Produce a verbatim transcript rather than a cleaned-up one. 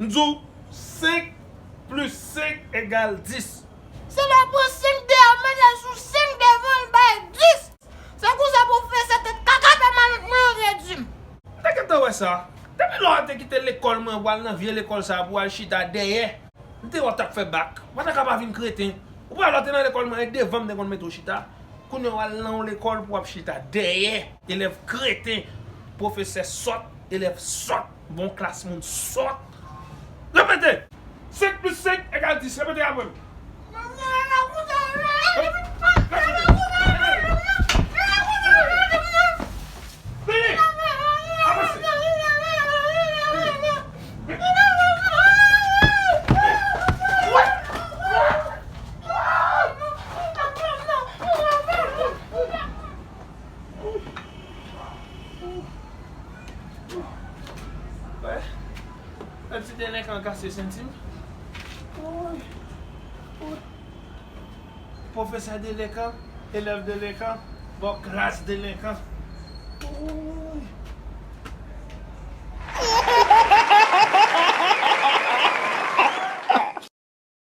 M di w, senk plis senk egal dis. Se lè w pran senk deyò, mete l sou senk devan, l bay dis. Se konsa pwofesè tèt kaka fè malont mwen yo redui m. M te gentan wè sa. Depi lè w te kite lekòl mwen pou al nan vye lekòl sa a pou w al chita dèyè. M te wè w t ap fè bak. Ou pa ta ka pa vin kreten. Ou pa wè lè w te nan lekòl mwen, e devan m te konn mete w chita. Kounye a w al nan yon lekòl pou w ap chita dèyè. Elèv kreten, pwofesè sòt, elèv sòt, bon klas moun sòt. Repete! Senk plis senk egal dis. Repete apre m. Vini! Avanse! Wè, yon ti delenkan kase senti m. Woy, woy. Pwofesè delenkan, elèv delenkan, bon klas delenkan. Woy.